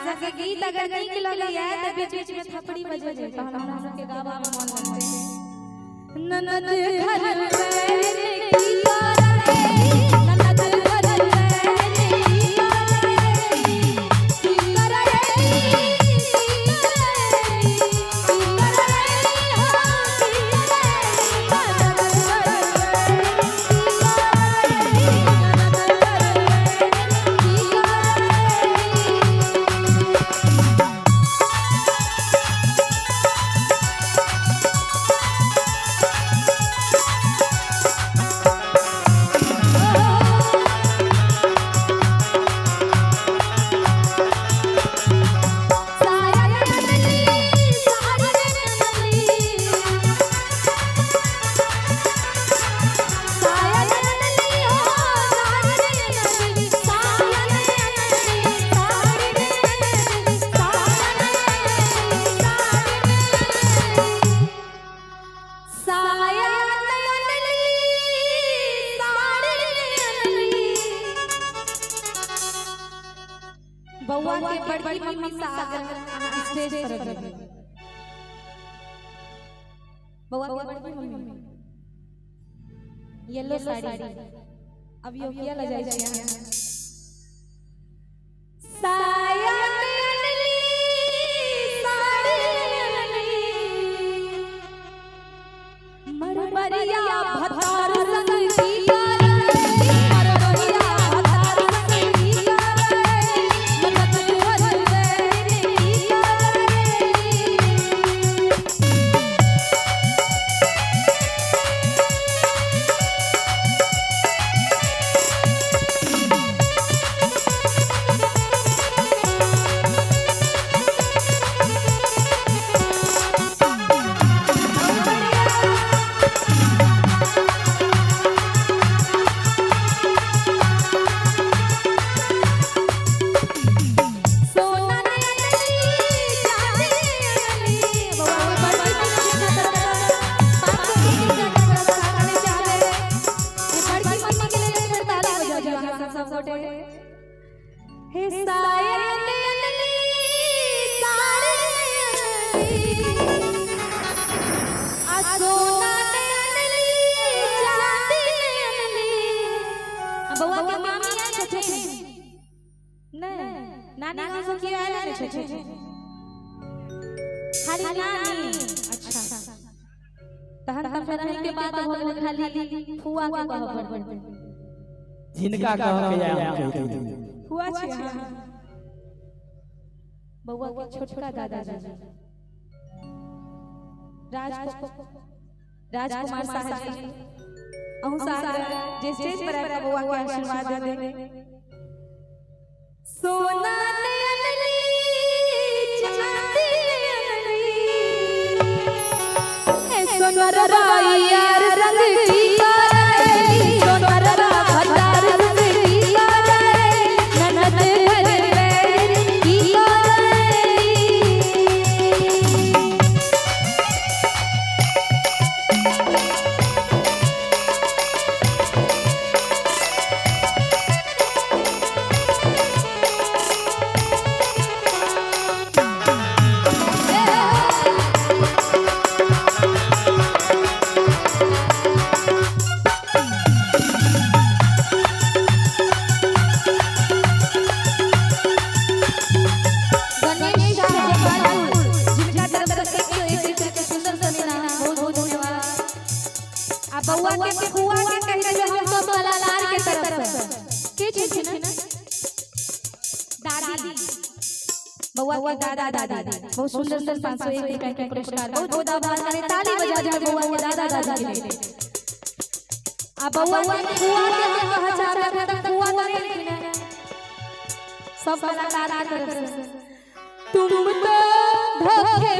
सबके गीत अगर नीक लगैया त बीच बीच में थपड़ी बजे जे तहन हमरा सबके गावा में मन लगतै। ननद घर बैर की करे, ननद घर बैर की करे, की करे, की करे, हो की करे, ननद घर बैर की करे, ननद घर बैर की करे। साया ननली सारी ननली, साया ननली हो सारी ननली, साया ननली सारी ननली, साया ननली सारी ननली, साया ननली सारी ननली। बउआ के बड़की मम्मी से आगर स्टेज पर जेबै। बउआ के बड़की मम्मी येलो साड़ी अब योगिया ल जाइ छी अहाँ। साया ननली साड़ी ननली, मरमरिया भतार संग की करे, मरमरिया भतार संग की करे, ननद घर बैर की करे। सोना ननली चांदी ननली, बउआ के बड़की मम्मी के तरफ से 500 रुपया के पुरस्कार आने चाहबै। ये बड़की मम्मी के लेल एक बेर ताली बजा दियौ अहाँ सब गोटे। हे साया ननली साड़ी ननली, आ सोना ननली चांदी ननली। आ बउआ के मामी आयल छथिन? नहीं, नानी गाँव से कियो आयल नहि छथिन? खाली नानी। अच्छा, तहन त फेर अहीं के बात भऽ गेल, खाली फुआ के कहऽ पड़तै। जिनका कह के आए हम कहि देबै। फुआ छी अहाँ? बउआ के छोटका दादाजी राजकुमार साह जी, अहूँ साह जे स्टेज पर आबि कऽ बउआ के आशीर्वाद दे देबै। सोना ननली चांदी ननली, हे सोनरवा यार संग की करे, सोनरवा भतार संग की करे, ननद घर बैर की करे। गणेश शाह गोपालपुर, जिनका तरफ से 101 रुपया के सुंदर समीना, बहुत बहुत धन्यवाद। आ बउआ के फुआ के कहि देबै हम सब कलाकार के तरफ से। के छथिन ना? दादी, बउआ के दादा दादी, बहुत सुंदर सुंदर 501 रुपया के पुरस्कार, बहुत बहुत आभार। करें ताली बजा दिया बउआ के दादा दादी के लिए। आ बउआ के फुआ के हम कहऽ चाहबै त फुआ त नहि एलखिन हें। सब कलाकार के तरफ से तुम तो धोखे